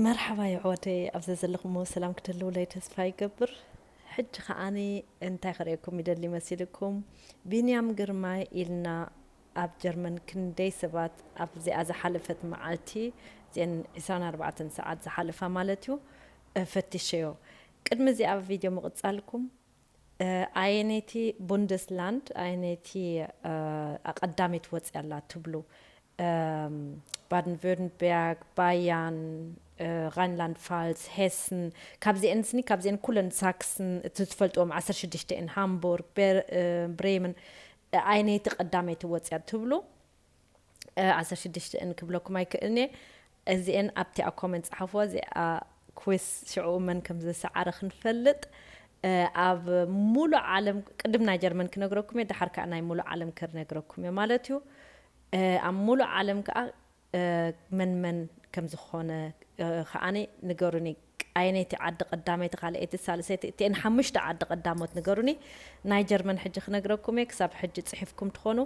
መርሓባ የሕዋተይ፣ ኣብዚ ዘለኹሞ ሰላም ክትህልውለይ ተስፋ ይገብር። ሕጂ ከዓኒ እንታይ ክርእየኩም ይደሊ መሲልኩም? ቢንያም ግርማይ ኢልና ኣብ ጀርመን ክንደይ ሰባት ኣብዚኣ ዝሓለፈት መዓልቲ፣ እዚአን ዕስራን ኣርባዕተን ሰዓት ዝሓለፋ ማለት እዩ፣ እ፣ ፈቲሸዮ። ቅድሚ እዚኣ ቪድዮ ምቕጻልኩም፣ እ፣ ኣየነይቲ ቡንደስላንድ፣ ኣየነይቲ፣ እ፣ ቀዳመይቲ ወጽያ ኣላ ትብሉ? እም፣ ባድን ቨርንበርግ፣ ባያን፣ እ፣ ራይንላንድ ፋልስ፣ ሄስን፣ ካብዚአን ስኒ፣ ካብዚአን ኩለን ሳክስን፣ እቲ ዝፈልጥዎም ዓሰርተ ሽዱሽተ እየን፣ ሃምቡርግ፣ ቤር-፣ እ፣ ብሬመን፣ እ፣ ኣየነይቲ ቀዳመይቲ ወጽያ ትብሉ? እ፣ ዓሰርተ ሽዱሽተ እየን ክብለኩም ኣይክእልን እየ። እዚአን ኣብቲ ኣብ ኮመንት ጸሓፍዋ፣ እዚኣ ኩዊስ ሽዑ መን ከም ዘሰዓረ ክንፈልጥ። እ፣ ኣብ ሙሉእ ዓለም፣ ቅድም ናይ ጀርመን ክነግረኩም እየ፣ ደሓር ከኣ ናይ ሙሉእ ዓለም ክነግረኩም እየ ማለት እዩ። እ፣ ኣብ ሙሉእ ዓለም ከኣ፣ እ፣ መን መን ከም ዝኾነ፣ እ፣ ከኣኒ ንገሩኒ። ኣየነይቲ ዓዲ ቀዳመይቲ፣ ካልኣይቲ፣ ሳልሰይቲ፣ እቲአን ሓሙሽተ ዓዲ ቀዳሞት ንገሩኒ። ናይ ጀርመን ሕጂ ክነግረኩም እየ፣ ክሳብ ሕጂ ጽሒፍኩም ትኾኑ።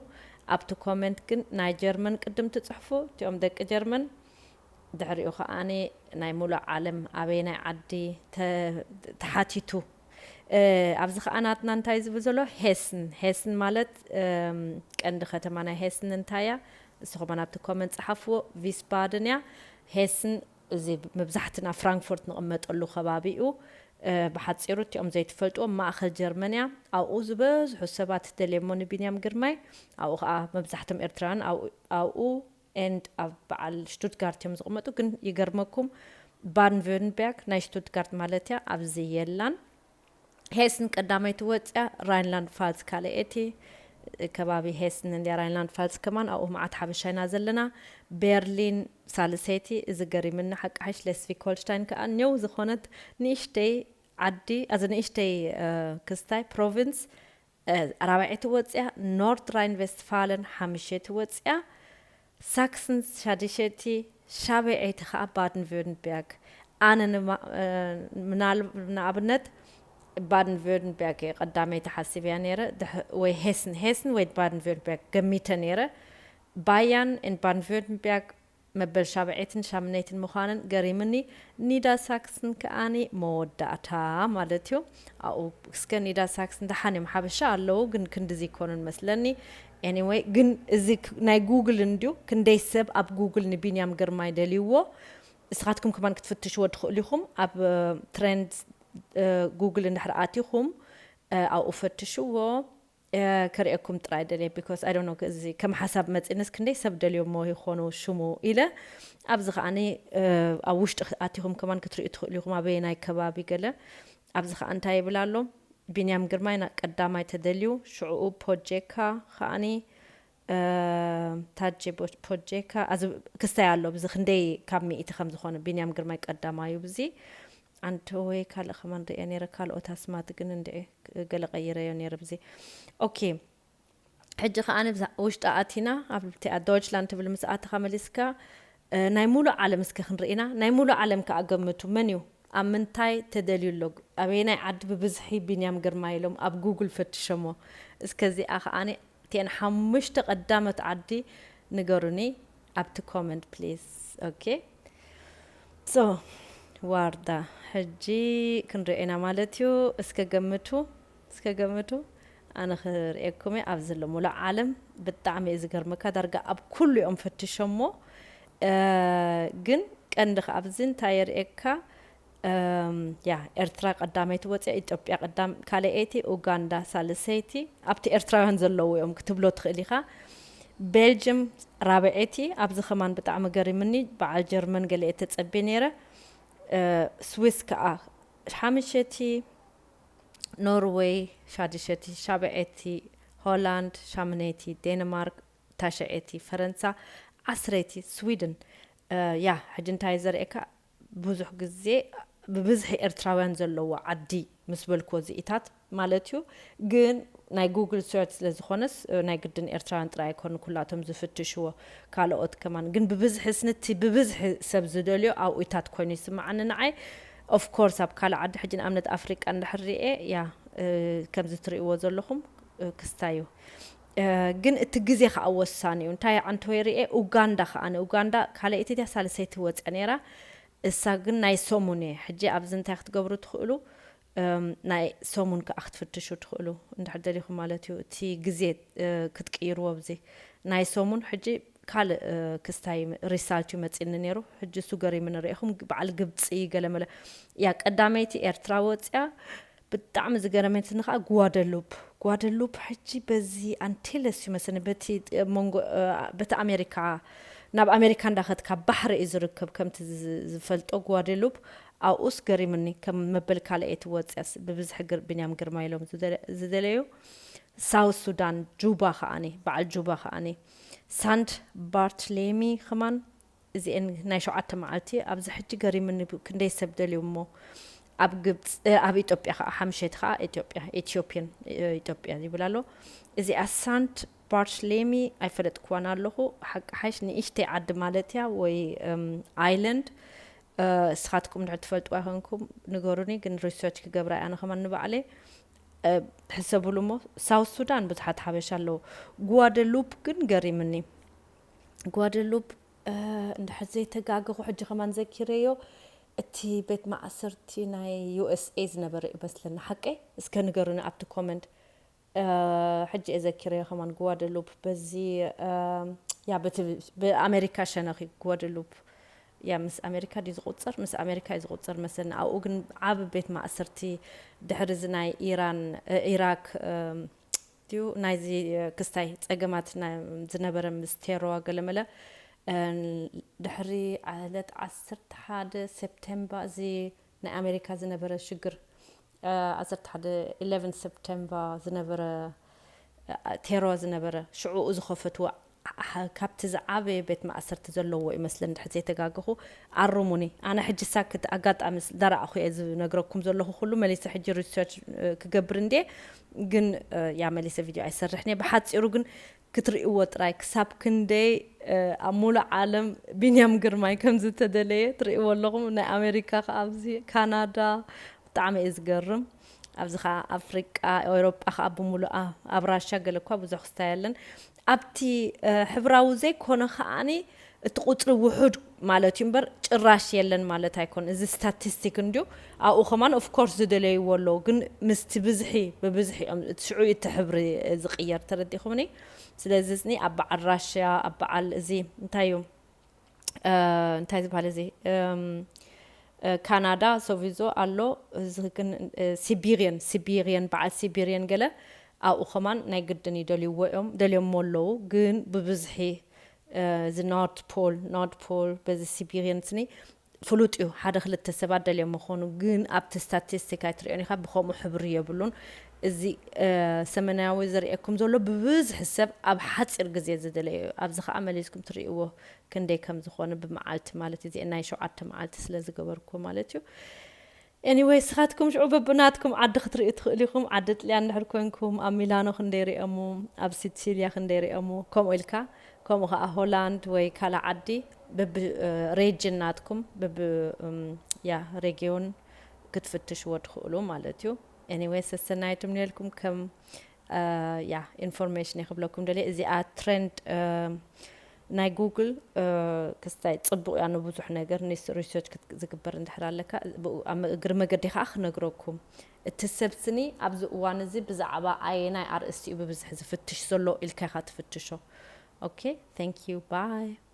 ኣብቲ ኮመንት ግን ናይ ጀርመን ቅድም ትጽሕፉ፣ እቲኦም ደቂ ጀርመን፣ ድሕሪኡ ከኣኒ ናይ ሙሉእ ዓለም ኣበየናይ ዓዲ ተ-፣ ተሓቲቱ። እ፣ ኣብዚ ከኣ ናትና እንታይ ዝብል ዘሎ? ሄስን። ሄስን ማለት፣ እም፣ ቀንዲ ከተማ ናይ ሄስን እንታይ እያ? ንስኹም ኣብቲ ኮመንት ጸሓፍዎ። ቪስባደን እያ። ሄስን እዚ መብዛሕትና ፍራንክፎርት ንቕመጠሉ ከባቢ እዩ። እ፣ ብሓጺሩ እቲኦም ዘይትፈልጥዎም ማእከል ጀርመን እያ። ኣብኡ ዝበዝሑ ሰባት ደልየሞ ንቢንያም ግርማይ። ኣብኡ ከኣ መብዛሕቶም ኤርትራውያን ኣብኡ፣ ኣብኡ ኤንድ ኣብ በዓል ሽቱትጋርት እዮም ዝቕመጡ። ግን ይገርመኩም፣ ባድን ቨርንበርግ ናይ ሽቱትጋርት ማለት እያ፣ ኣብዚ የላን። ሄስን ቀዳመይቲ ወጽያ፣ ራይንላንድ ፋልስ ካልኣይቲ፣ ከባቢ ሄስን እንድያ፣ ራይንላንድ ፋልስ ከማን ኣብኡ መዓት ሓበሻ ኢና ዘለና። ቤርሊን ሳልሰይቲ፣ እዚ ገሪምኒ ሓቂ ሓይሽ፣ ሽሌስቪግ ሆልሽታይን ከኣ ኔው ዝኾነት ንእሽተይ ዓዲ፣ ኣዚ ንእሽተይ፣ እ፣ ክስታይ ፕሮቪንስ፣ እ፣ ራብዐይቲ ወጽያ፣ ኖርት ራይን ቬስትፋለን ሓምሸይቲ ወጽያ፣ ሳክስን ሻድሸይቲ፣ ሻብዐይቲ ከኣ ባድን ቨርንበርግ። ኣነ ንማ-፣ እ፣ ምናል-፣ ንኣብነት ባድን ቨርንበርግ እየ ቀዳመይቲ ሓሲበያ ነይረ፣ ድሕ-፣ ወይ ሄስን፣ ሄስን ወይ ባድን ቨርንበርግ ገሚተ ነይረ። ባያን ኤንድ ባድን ቨርንበርግ መበል ሻብዐይትን ሻምነይትን ምዃነን ገሪምኒ። ኒዳ ሳክስን ከኣኒ መወዳእታ ማለት እዩ። ኣብኡ እስከ ኒዳ ሳክስን ደሓን እዮም፣ ሓበሻ ኣለዉ፣ ግን ክንድዚ ይኮኑን መስለኒ። ኤኒወይ፣ ግን እዚ ክ-፣ ናይ ጉግል እንድዩ፣ ክንደይ ሰብ ኣብ ጉግል ንቢንያም ግርማይ ደልይዎ። ንስኻትኩም ከማን ክትፍትሽዎ ትኽእሉ ኢኹም። ኣብ፣ እ፣ ትሬንድ፣ እ፣ ጉግል እንድሕር ኣቲኹም፣ እ፣ ኣብኡ ፈትሽዎ። እ፣ ከርእየኩም ጥራይ ደልየ፣ because I don't know፣ እዚ ከም ሓሳብ መጺእንስ ክንደይ ሰብ ደልዮሞ ይኾኑ ሽሙ ኢለ። ኣብዚ ከኣኒ፣ እ፣ ኣብ ውሽጢ ኣቲኹም ከማን ክትርእዩ ትኽእሉ ኢኹም፣ ኣበየናይ ከባቢ ገለ። ኣብዚ ከኣ እንታይ ይብል ኣሎ? ቢንያም ግርማይ ና-፣ ቀዳማይ ተደልዩ፣ ሽዑኡ ፖጄካ ከኣኒ፣ እ፣ ታጄ ቦ-፣ ፖጄካ፣ ኣዚ ክስታይ ኣሎ፣ ብዚ ክንደይ ካብ ሚእቲ ከም ዝኾነ፣ ቢንያም ግርማይ ቀዳማዩ ብዚ። ኣንተ ወይ ካልእ ከማን ርእየ ነይረ፣ ካልኦት ኣስማት ግን እንድዒ ገለ ቀይረዮ ነይረ ብዚ። ኦኬ፣ ሕጂ ከኣ ንብዛ-፣ ውሽጢ ኣቲና፣ ኣብቲ ዶይችላንድ ትብል ምስ ኣተኻ መሊስካ፣ እ፣ ናይ ሙሉእ ዓለም እስከ ክንርኢና። ናይ ሙሉእ ዓለም ከኣ ገምቱ፣ መን እዩ? ኣብ ምንታይ ተደልዩ ኣሎ? ኣበየናይ ዓዲ ብብዝሒ ቢንያም ግርማይ ኢሎም ኣብ ጉግል ፈትሸሞ። እስከ እዚኣ ከኣ እተን ሓሙሽተ ቀዳሞት ዓዲ ንገሩኒ ኣብቲ ኮመንት ፕሊዝ። ኦኬ። ሶ፣ ዋርዳ፣ ሕጂ ክንሪኦ ኢና ማለት እዩ። እስከ ገምቱ፣ እስከ ገምቱ። ኣነ ክርእየኩም እየ። ኣብዚ ዘሎ ሙሉእ ዓለም ብጣዕሚ እዩ ዝገርመካ። ዳርጋ ኣብ ኩሉ እዮም ፈትሾሞ። እ፣ ግን ቀንዲ ከኣ ኣብዚ እንታይ የርእየካ? እም፣ ያ፣ ኤርትራ ቀዳመይቲ ወጽያ፣ ኢትዮጵያ ቀዳም-፣ ካልኣይቲ፣ ኡጋንዳ ሳልሰይቲ። ኣብቲ ኤርትራውያን ዘለዉ እዮም ክትብሎ ትኽእል ኢኻ። ቤልጅም ራብዐይቲ፣ ኣብዚ ከማን ብጣዕሚ ገሪምኒ፣ በዓል ጀርመን ገለ እየ ተጸብየ ነይረ። እ፣ ስዊስ ከኣ ሓምሸይቲ፣ ኖርወይ ሻድሸይቲ፣ ሻብዐይቲ፣ ሆላንድ ሻምነይቲ፣ ዴንማርክ ታሽዐይቲ፣ ፈረንሳ ዓስረይቲ፣ ስዊድን፣ እ፣ ያ፣ ሕጂ እንታይ ዘርእየካ፣ ብዙሕ ግዜ ብብዝሒ ኤርትራውያን ዘለዎ ዓዲ ምስ በልክዎ ዝኢታት ማለት እዩ። ግን ናይ ጉግል ሰርች ስለ ዝኾነስ፣ እ፣ ናይ ግድን ኤርትራውያን ጥራይ ኣይኮኑ ኩላቶም ዝፍትሽዎ፣ ካልኦት ከማን። ግን ብብዝሒ ስንቲ ብብዝሒ ሰብ ዝደልዮ ኣብኡታት ኮይኑ ይስምዓኒ ንዓይ። ኦፍ ኮርስ ኣብ ካልእ ዓዲ፣ ሕጂ ንኣብነት ኣፍሪቃ እንድሕር ሪኤ፣ ያ፣ እ፣ ከምዚ ትርእይዎ ዘለኹም፣ እ፣ ክስታይ እዩ። እ፣ ግን እቲ ግዜ ከኣ ወሳኒ እዩ። እንታይ ዓንተወይ ሪኤ፣ ኡጋንዳ ከኣ፣ ንኡጋንዳ ካልኣይቲ ድያ ሳልሰይቲ ወጽያ ነይራ። እሳ ግን ናይ ሰሙን እየ። ሕጂ ኣብዚ እንታይ ክትገብሩ ትኽእሉ? እም፣ ናይ ሰሙን ከኣ ክትፍትሹ ትኽእሉ፣ እንድሕር ደሊኹም ማለት እዩ። እቲ ግዜ፣ እ፣ ክትቅይርዎ ኣብዚ ናይ ሰሙን ሕጂ ካልእ፣ እ፣ ክስታይ ሪሳልት እዩ መጺኒ ነይሩ። ሕጂ እሱ ገሪምኒ ርኢኹም፣ በዓል ግብጺ ገለመለ። ያ ቀዳመይቲ ኤርትራ ወጺኣ፣ ብጣዕሚ ዝገረመትኒ ከኣ ጓደሉፕ። ጓደሉፕ ሕጂ በዚ ኣንቴለስ እዩ መሰለኒ፣ በቲ መንጎ፣ እ፣ በቲ ኣሜሪካ፣ ናብ ኣሜሪካ እንዳኸድካ ባሕሪ እዩ ዝርከብ፣ ከምቲ ዝ-፣ ዝፈልጦ ጓደሉፕ። ኣብኡስ ገሪምኒ፣ ከም መበል ካልኣይቲ ወጽያስ ብብዝሒ ግር-፣ ቢንያም ግርማ ኢሎም ዝደለ-፣ ዝደለዩ። ሳውት ሱዳን፣ ጁባ ከኣኒ፣ በዓል ጁባ ከኣኒ። ሳንት ባርትሌሚ ከማን፣ እዚኤን ናይ ሸውዓተ መዓልቲ። ኣብዚ ሕጂ ገሪምኒ፣ ብ-፣ ክንደይ ሰብ ደልዩ እሞ። ኣብ ግብጽ፣ እ፣ ኣብ ኢትዮጵያ ከኣ፣ ሓምሸይቲ ከኣ ኢትዮጵያ፣ ኢትዮጵያን፣ እ፣ ኢትዮጵያ ይብል ኣሎ። እዚኣ ሳንት ባርትሌሚ ኣይፈለጥክዋን ኣለኹ። ሓቂ ሓይሽ ንእሽተይ ዓዲ ማለት እያ፣ ወይ፣ እም፣ ኣይላንድ። እ፣ እስኻትኩም እንድሕር ትፈልጥዋ ይኾንኩም ንገሩኒ፣ ግን ሪሰርች ክገብራ እየ ኣነ ከማን ንባዕለይ። እ፣ ሕሰቡሉ እሞ፣ ሳውት ሱዳን ብዙሓት ሓበሻ ኣለዉ። ጓደሉፕ ግን ገሪምኒ። ጓደሉፕ፣ እ፣ እንድሕር ዘይተጋገኹ ሕጂ ከማን ዘኪረዮ፣ እቲ ቤት ማእሰርቲ ናይ ዩ ኤስ ኤ ዝነበረ እዩ መስለኒ። ሓቀይ? እስከ ንገሩኒ ኣብቲ ኮመንት። እ፣ ሕጂ እየ ዘኪረዮ ከማን ጓደሉፕ በዚ፣ እ፣ ያ በቲ ብኣሜሪካ ሸነኽ እዩ ጓደሉፕ። ያ ምስ ኣሜሪካ ድዩ ዝቑጸር? ምስ ኣሜሪካ እዩ ዝቑጸር መስለኒ። ኣብኡ ግን ዓቢ ቤት ማእሰርቲ ድሕሪ እዚ ናይ ኢራን፣ እ፣ ኢራክ፣ እ፣ ድዩ ናይዚ፣ እ፣ ክስታይ ጸገማት ና-፣ ዝነበረ ምስ ቴሮዋ ገለመለ፣ እ፣ ድሕሪ ዕለት ዓሰርተ ሓደ ሴፕቴምበር እዚ ናይ ኣሜሪካ ዝነበረ ሽግር፣ እ፣ ዓሰርተ ሓደ ኢለቨን ሴፕቴምበር ዝነበረ፣ እ፣ ቴሮ ዝነበረ ሽዑኡ ዝኸፈትዎ ዓ-፣ ዓ-፣ ካብቲ ዝዓበየ ቤት ማእሰርቲ ዘለዎ እዩ መስለኒ፣ እንድሕር ዘይተጋገኹ ኣርሙኒ። ኣነ ሕጂ ሳክት ኣጋጣሚ ስ-፣ ዳረኣኹ እየ ዝነግረኩም ዘለኹ ኩሉ መሊሰ ሕጂ ሪሰርች፣ እ፣ ክገብር እንድየ፣ ግን፣ እ፣ ያ መሊሰ ቪድዮ ኣይሰርሕን እየ። ብሓጺሩ ግን ክትርእይዎ ጥራይ ክሳብ ክንደይ፣ እ፣ ኣብ ሙሉእ ዓለም ቢንያም ግርማይ ከም ዝተደለየ ትርእይዎ ኣለኹም። ናይ ኣሜሪካ ከኣ ኣብዚ ካናዳ ብጣዕሚ እዩ ዝገርም። ኣብዚ ከኣ ኣፍሪቃ፣ ኤውሮጳ ከኣ ብምሉኣ፣ ኣብ ራሻ ገለ እኳ ብዙሕ ክስታይ የለን። ኣብቲ፣ እ፣ ሕብራዊ ዘይኮነ ከኣኒ እቲ ቁጽሪ ውሑድ ማለት እዩ እምበር ጭራሽ የለን ማለት ኣይኮን። እዚ ስታቲስቲክ እንድዩ። ኣብኡ ከማን ኦፍ ኮርስ ዝደለይዎ ኣለዉ፣ ግን ምስቲ ብዝሒ፣ ብብዝሒ እዮም፣ እቲ ሽዑ እዩ እቲ ሕብሪ ዝቕየር፣ ተረዲእኩምኒ? ስለዚ እዝኒ ኣብ በዓል ራሽያ፣ ኣብ በዓል እዚ እንታይ እዩ፣ እ፣ እንታይ ዝበሃል እዚ፣ እም፣ እ፣ ካናዳ ሶቪዞ ኣሎ። እዚ ግን፣ እ፣ ሲቢሪየን፣ ሲቢሪየን፣ በዓል ሲቢሪየን ገለ ኣብኡ ከማን ናይ ግድን ይደልይዎ እዮም፣ ደልዮሞ ኣለዉ። ግን ብብዝሒ፣ እ፣ እዚ ኖርት ፖል፣ ኖርት ፖል በዚ ሲቢሪየን ስኒ ፍሉጥ እዩ። ሓደ ክልተ ሰባት ደልዮም ምኾኑ፣ ግን ኣብቲ ስታቲስቲክ ኣይትርእዮን ኢኻ፣ ብኸምኡ ሕብሪ የብሉን። እዚ፣ እ፣ ሰሜናዊ ዘርእየኩም ዘሎ ብብዝሒ ሰብ ኣብ ሓፂር ግዜ ዝደለየ እዩ። ኣብዚ ከዓ መሊስኩም ትርእይዎ ክንደይ ከም ዝኾነ ብመዓልቲ ማለት እዩ። እዚ ናይ ሸውዓተ መዓልቲ ስለ ዝገበርኩ ማለት እዩ። ኤኒዌይ፣ ስኻትኩም ሽዑ በብናትኩም ዓዲ ክትርእዩ ትኽእሉ ኢኹም። ዓዲ ጥልያን እንድሕር ኮንኩም፣ ኣብ ሚላኖ ክንደይ ሪኦሙ፣ ኣብ ሲሲሊያ ክንደይ ሪኦሙ፣ ከምኡ ኢልካ፣ ከምኡ ከዓ ሆላንድ ወይ ካልእ ዓዲ፣ በብ፣ እ፣ ሬጅን ናትኩም፣ በብ፣ እም፣ ያ፣ ሬጊዮን ክትፍትሽዎ ትኽእሉ ማለት እዩ። ኤኒዌይ፣ ሰሰናይቱም ነልኩም ከም፣ እ፣ ያ፣ ኢንፎርሜሽን እየ ክብለኩም ደልየ። እዚኣ ትሬንድ፣ እ፣ ናይ ጉግል፣ እ፣ ክስታይ ጽቡቕ እያ ንብዙሕ ነገር፣ ኒስ ሪሰርች ክት-፣ ዝግበር እንድሕር ኣለካ፣ ብኡ፣ ኣብ እግሪ መገዲ ከዓ ክነግረኩም። እቲ ሰብ ስኒ ኣብዚ እዋን እዚ ብዛዕባ ኣየናይ ኣርእስቲ እዩ ብብዝሒ ዝፍትሽ ዘሎ ኢልካ ኢኻ ትፍትሾ። ኦኬ፣ thank you፣ ባይ።